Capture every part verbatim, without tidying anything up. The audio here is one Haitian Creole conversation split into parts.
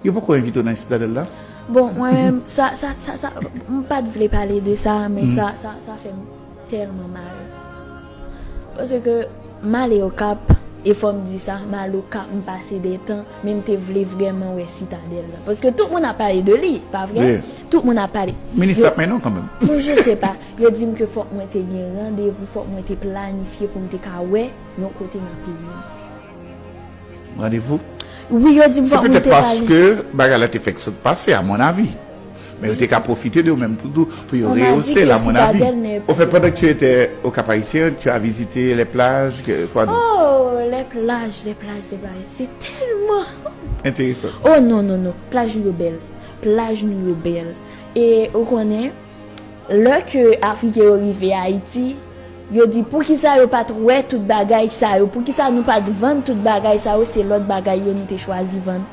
Yo poko envite w nan Sitadèl la? Bon, mwen menm, sa, sa, sa, sa, m pa t vle pale de sa, men sa, sa, sa fè m tèlman mal. Paske m ale Okap, e fò m di sa, m ale Okap, m pase de tan, men m te vle vrèman wè Sitadèl la. Paske tout moun ap pale de li, pa vre? Tout moun ap pale. Minis ap mennen w kanmenm. Mwen, je sais pas. Yo di m ke fòk mwen te gen randevou, fòk mwen te planifye pou m te ka wè yon kote nan peyi m. Randevou? Wi, yo di m Se fòk mwen petèt te pale. Paske bagay la te fèk sot pase, à mon avis. Men yo te ka pwofite de ou menm pou tou, pou yo On m'a dit rehausse que la, à mon avis. Citadelle n'est Au fait, pendant que tu étais au Cap Haïtien, tu as visité les plages, que, quoi d'autre? Oh, les plages, les plages, les plages. C'est tellement. Intéressant. Oh non, non, non. Plaj nou yo bèl. Plaj nou yo bèl. E ou konnen, lè ke Afriken yo rive Ayiti, yo di poukisa yo pa t wè tout bagay sa yo, poukisa nou pa t vann tout bagay sa yo, se lòt bagay yo nou te chwazi vann.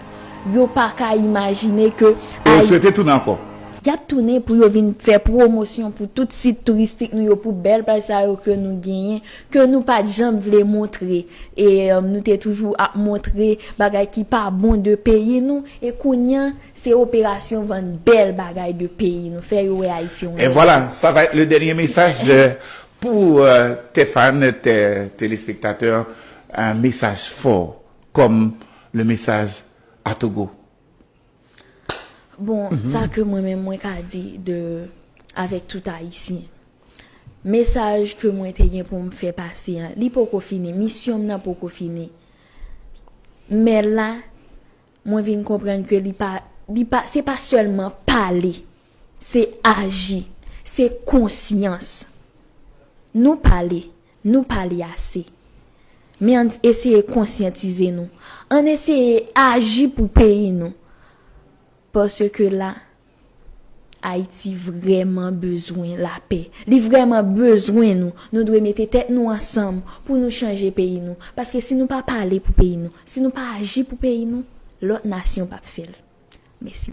Yo pa ka imajine ke E yo swete tounen ankò. Y ap tounen pou yo vin fè pwomosyon pou tout sit touristik nou yo, pou bèl plaj sa yo ke nou genyen, ke nou pa t janm vle montre. E um, nou te toujou ap montre bagay ki pa bon de peyi nou. E kounye a, se operasyon vann bèl bagay de peyi nou. Fè yo wè Ayiti yon Et voilà, ça va être le dernier message euh, pour euh, tes fans, tes téléspectateurs. Un message fort, comme le message à Togo. Bon, sa ke mwen menm mwen ka di de avèk tout Ayisyen. Mesaj ke mwen te gen pou m fè pase an, li poko fini, misyon m nan poko fini. Men la, mwen vin konprann ke li pa, li pa, se pa sèlman pale, se aji, se konsyans. Nou pale, nou pale ase. Men ann eseye konsyantize nou. Ann eseye aji pou peyi nou. Paske la, Ayiti vrèman bezwen lapè. Li vrèman bezwen nou. Nou dwe mete tèt nou ansanm pou nou chanje peyi nou. Paske si nou pa pale pou peyi nou, si nou pa aji pou peyi nou, lòt nasyon p ap fè l. Mèsi.